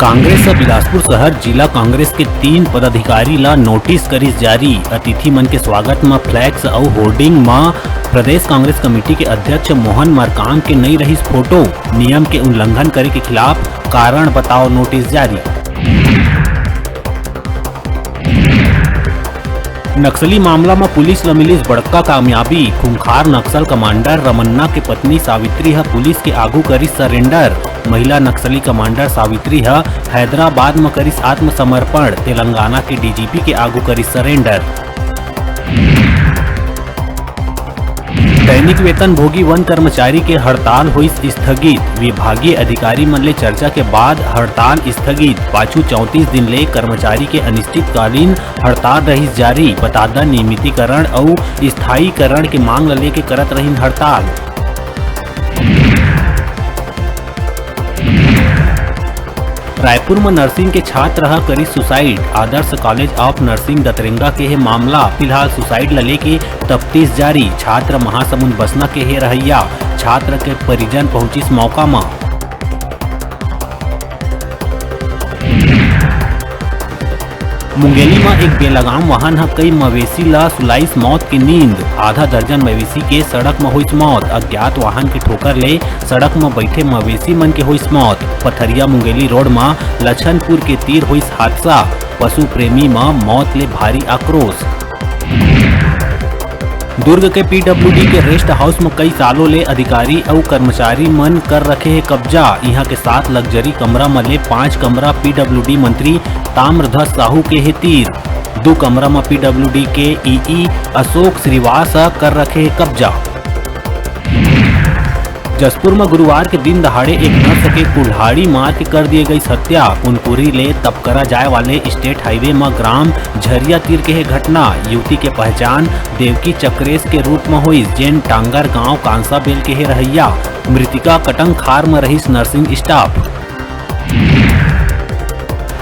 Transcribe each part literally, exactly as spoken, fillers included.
कांग्रेस ह बिलासपुर शहर जिला कांग्रेस के तीन पदाधिकारी ला नोटिस करिस जारी। अतिथि मन के स्वागत म फ्लैक्स अउ होर्डिंग म प्रदेश कांग्रेस कमेटी के अध्यक्ष मोहन मरकाम के नइ रहिस फोटो। नियम के उल्लंघन करे के खिलाफ कारण बताओ नोटिस जारी। नक्सली मामला म पुलिस ल मिलिस बड़का कामयाबी। खूंखार नक्सल कमांडर रमन्ना के पत्नी सावित्री ह पुलिस के आगू करिस सरेंडर। महिला नक्सली कमांडर सावित्री ह हैदराबाद म करिस आत्मसमर्पण। तेलंगाना के डीजीपी के आगू करिस सरेंडर। दैनिक वेतन भोगी वन कर्मचारी के हड़ताल होइस स्थगित। विभागीय अधिकारी मन ले चर्चा के बाद हड़ताल स्थगित। पाछू चौंतीस दिन ले कर्मचारी के अनिश्चितकालीन हड़ताल रहिस जारी। बता द, नियमितीकरण अउ स्थायीकरण के मांग ल लेके करत रहिन हड़ताल। रायपुर म नर्सिंग के छात्र ह करिस suicide. Adarsh college of nursing Datrenga के हे मामला। फिलहाल सुसाइड ल लेके तफ्तीश जारी। छात्र महासमुंद बसना के हे रहइया। छात्र के परिजन पहुंचिस मौका म। मुंगेली म एक बेलगाम वाहन ह कई मवेशी ला सुलाइस मौत के नींद। आधा दर्जन मवेशी के सड़क म होइस मौत। अज्ञात वाहन के ठोकर ले सड़क म बइठे मवेशी मन के होइस मौत। पथरिया मुंगेली रोड म लछनपुर के तीर होइस हादसा। पशु प्रेमी म मौत ले भारी आक्रोश। दुर्ग के पीडब्ल्यूडी के रेस्ट हाउस म कई सालों ले अधिकारी अउ कर्मचारी मन कर रखे हे कब्जा। इहां के सात लग्जरी कमरा म ले पांच कमरा पीडब्ल्यूडी मंत्री ताम्रध्वज साहू के हे तीर। दू कमरा म पीडब्ल्यूडी के ईई अशोक श्रीवास ह कर रखे हे कब्जा। जशपुर म गुरुवार के दिन दहाड़े एक नर्स के कुल्हाड़ी मार के कर दिए गई हत्या। कुनकुरी ले तपकरा जाए वाले स्टेट हाईवे म ग्राम झरिया तीर के हे घटना। युवती के पहचान देवकी चक्रेश के रूप म होइस, जेन टांगर गांव कांसा बेल के हे रहइया। मृतिका कटंग खार म रहिस नर्सिंग स्टाफ।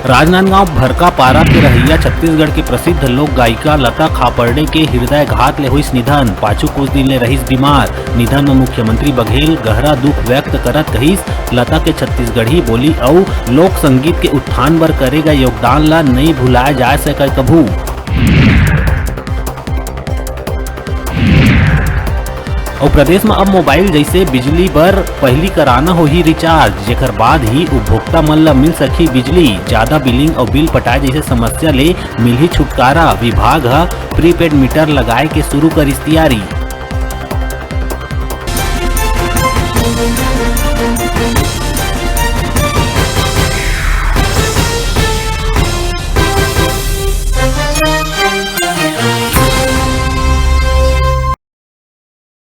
राजनांदगांव भरका पारा के रहइया छत्तीसगढ़ के प्रसिद्ध लोक गायिका लता खापर्डे के हृदयघात ले होइस निधन। पाछू कुछ दिन ले रहिस बीमार। निधन म मुख्यमंत्री बघेल गहरा दुख व्यक्त करत कहिस, लता के छत्तीसगढ़ी बोली अउ लोक संगीत के उत्थान बर करे गए योगदान ला नइ भुलाए जा सकय कभू। अउ प्रदेश म अब मोबाइल जइसे बिजली बर पहिली कराना होही रिचार्ज, जेकर बाद ही उपभोक्ता मन ल मिल सकही बिजली। जादा बिलिंग अउ बिल पटाए जइसे समस्या ले मिलही छुटकारा। विभाग ह प्रीपेड मीटर लगाए के शुरू करिस तियारी।